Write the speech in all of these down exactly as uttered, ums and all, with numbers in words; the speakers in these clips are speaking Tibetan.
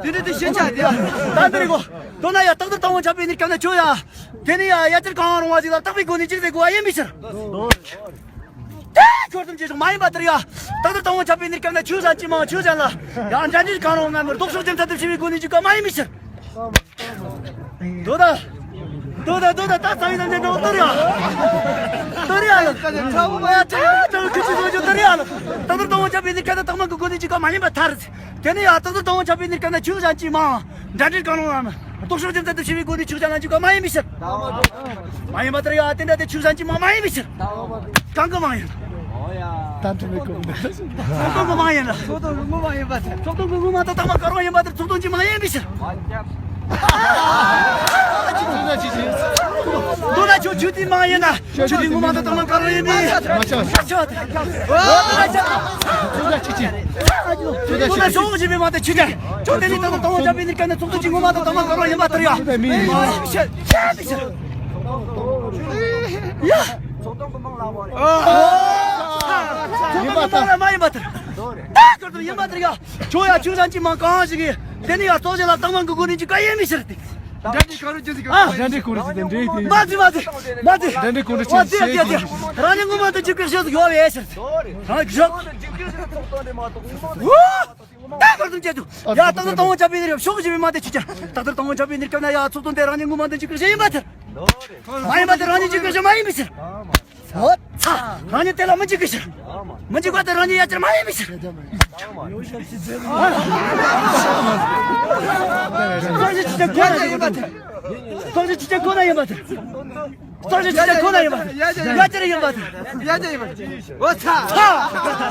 དེ་འདྲ་དེ་ཞེན་ཆགས་དེ་ཡ། ད་འདི་རེད་གོ། དོ་ན་ཡ་རྟག་ཏུ་དང་བོ་ཆགས་པའི་གནས་སྐབས་ན་ཁྱོད་ཡ། དེ་ནས་ཡ་ཡ་ཅིར་གང་རུང་བ་ཞིག་ལ་རྟག་པའི་སྒོ་ནས་ཅིག་ཟེར་དགོས་པ་ཡིན་མི་ཕྱིར། དེ་ཁྱོད་ཙམ་ཅིག་མ་ཡིན་པ་དེར་ཡ། རྟག་ཏུ་དང་བོ་ཆགས་པའི་གནས་སྐབས་ན་ཆོས་ཟན་ཅི་མང་ཆོས་ཟན་ལ། ཡ་འདྲ་འདྲིར་གང་རུང་ང་མི་ལྡོག་ཕྱོགས་ཀྱི་མཐའ་དུ་ཕྱིན་པའི་སྒོ་ནས་ཅིག་ག་མ་ཡིན་མི་ཕྱིར། དོ་ད། དོ་ད་དོ་ད་ད་རྩ་བའི་རྣམ་འགྲེལ་འགྲོ་དོ་རེད་ཨ། དོ་རེད་ཨ་ལ། ཚ་བོ་མ་ཡ་ཚ་བོ་ཁྱི་ཆུ་བཟོ་རྒྱུ་དོ་རེད་ཨ་ལ། རྟག་ཏུ་དང་བོ་ཆགས་པའི་གནས་སྐབས་ན་དང་མ་གི་སྒོ་ནས་ཅིག་ག་མ་ཡིན་པ་ཐར། དེ་ནས་ཡ་རྟག་ཏུ་དང་བོ་ཆགས་པའི་གནས་སྐབས་ན་ཆོས་ཟན་ཅི་མང་། འདྲ་འདྲིར་གང་རུང་ལ་མི་ལྡོག་ཕྱོགས་ཀྱི་མཐའ་དུ་ཕྱིན་པའི་སྒོ་ནས་ཆོས་ཟན་ཅིག་ག་མ་ཡིན་མི་ཕྱིར། མ་ཡིན་པ་དེར་ཡ་དེ་འདྲ་དེ་ཆོས་ཟན་ཅི་མང་མ་ཡིན་མི་ཕྱིར། གང་གི་མ་ཡིན། ད་དུ་མི་གོ་མི་འདུག་ཚོགས་དོན་གི་མ་ཡིན་ལ། ཚོགས་དོན་གི་ངོ་མ་ཡིན་པ་དེ། ཚོགས་དོན་གི་ངོ་མ་དང་དང་མ་ག་རུང་ཡིན་པ་དེར་ཚོགས་དོན་ཅི་མ་ཡིན་མི་ཕྱིར། དོ་ན་ཆོས་ཆོས་དེ་མ་ཡིན་ན། ཆོས་དེ་ངོ་མ་དང་དང་མ་ག་རུང་ཡིན་མི། ཆོས་དེ། དོ་ན་ཤོག་ཅི་མི་མ་དེ་ཆོས་ཅན། ཁྱོད་དེ་ནི་ད་ལྟ་དང་བོ་ཆགས་པའི་གནས་སྐབས་ན་ཚོགས་དོན་གྱི་ངོ་མ་དང་དང་མ་ག་རུང་ཡིན་པ་ལྟར་ཡ། མི་ཤེས། ཤེས་མི་ཤེས། ཡ། ཚོགས་དོན་གྱི་མིང་ལ་བ་རེད། ཚོགས་དོན་གྱི་མིང་ལ་མ་ཡིན་པ་ལྟར། ད་ག་རུ་ཡིན་པ་ལྟར་ཡ། ཁྱོད་ཡ་ཆོས་ཟན་ཅི་མང་གང་ཞིག་གིས། དེ་ནི་ཡ་ཚོགས་ཆེན་ལ་དང་མ་གི་སྒོ་ནས་ཅི་ག་ཡིན་མི་ཤེས་ཏེ། འདྲ་འདྲི་ག་རུ་ཅི་ཟིག་ག་ཨ། འདྲ་འདྲི་ག་རུ་ཅི་དང་འདྲེས་ཏེ། མ་ཟི་མ་ཟི། མ་ཟི། འདྲ་འདྲི་ག་རུ་ཅི་མ་ཟི་ཟི་ཟི། རང་ཉིད་ངོ་མ་དང་གཅིག་པའི་ཞེས་སུ་ཡོད་པའི་ཕྱིར། རང་གི་ཞོག་ད་ག་ཙམ་བྱེད་དུ། ཡ་ད་ལྟ་དང་བོ་ཆགས་པའི་གནས་སྐབས་ཕྱོགས་ཞེས་པའི་མ་དེ་ཆོས་ཅན། ད་ལྟ་དང་བོ་ཆགས་པའི་གནས་སྐབས་ན་ཡ་ཚོགས་དོན་དེ་རང་ཉིད་ངོ་མ་དང་གཅིག་པའི་ཞེས་ཡིན་པ་དེར། མ་ཡིན་པ་དེ་རང་ཉིད་གཅིག་པའི་ཞེས་མ་ཡིན་པའི་ཕྱིར། འོ་ཚ། རང་ཉིད་དེ་ལ་མི་འཇིགས་ཀྱི་ཕྱིར། མི་འཇིགས་པ་དེ་རང་ཉིད་ཡ་ཅིར་མ་ཡིན་པའི་ཕྱིར། ཚོགས་ཞེས་ཆོས་ཅན་ཁོ་ན་ཡིན་པ་དེར། ཚོགས་ཞེས་ཆོས་ཅན་ཁོ་ན་ཡིན་པ་དེར། ཚོགས་ཞེས་ཆོས་ཅན་ཁོ་ན་ཡིན་པ་དེར། ཡ་ཅིར་ཡིན་པ་དེར། ཡ་ཅིར་ཡིན་པ་དེར། འོ་ཚ།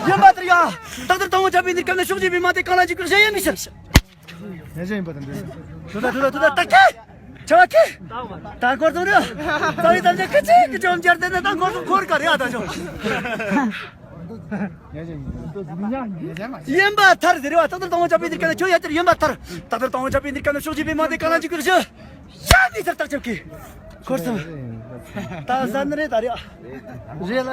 ཡིན་པ་དེར་ཡ། རྟག་ཏུ་དང་བོ་ཆགས་པའི་གནས་སྐབས་ན་ཕྱོགས་ཞེས་པའི་མ་དེ་གང་ལ་འཇིགས་པའི་ཞེས་ཡིན་པའི་ཕྱིར། ཡ་ཅིར་ཡིན་པ་དེར། དུ་ད་དུ་ད་དུ་ད་ད་ཀེ། ཆ་བ་ཀེ། ད་འཁོར་དུ་རེད། ད་ཡི་དམ་ཅན་ཀི་ཅི་ཀི་ཅོམ་ཅར་དེ་ནི་ད་འཁོར་དུ་འཁོར་ག་རེ་ཡ་ད་ཅོ། ཡིན་པ་ཐར་ཟེར་བ། རྟག་ཏུ་དང་བོ་ཆགས་པའི་གནས་སྐབས་ན་ཁྱོད་ཡ་དེར་ཡིན་པ་ཐར། རྟག་ཏུ་དང་བོ་ཆགས་པའི་གནས་སྐབས་ན་ཕྱོགས་ཞེས་པའི་མ་དེ་གང་ལ་འཇིགས་པའི་ཞེས། ཡ་མི་ཐར་རྟགས་ཆོས་ཀྱི། འཁོར་སོང་། ད་ཟ་ནི་རེད་ད་རེད། རེད་ལ།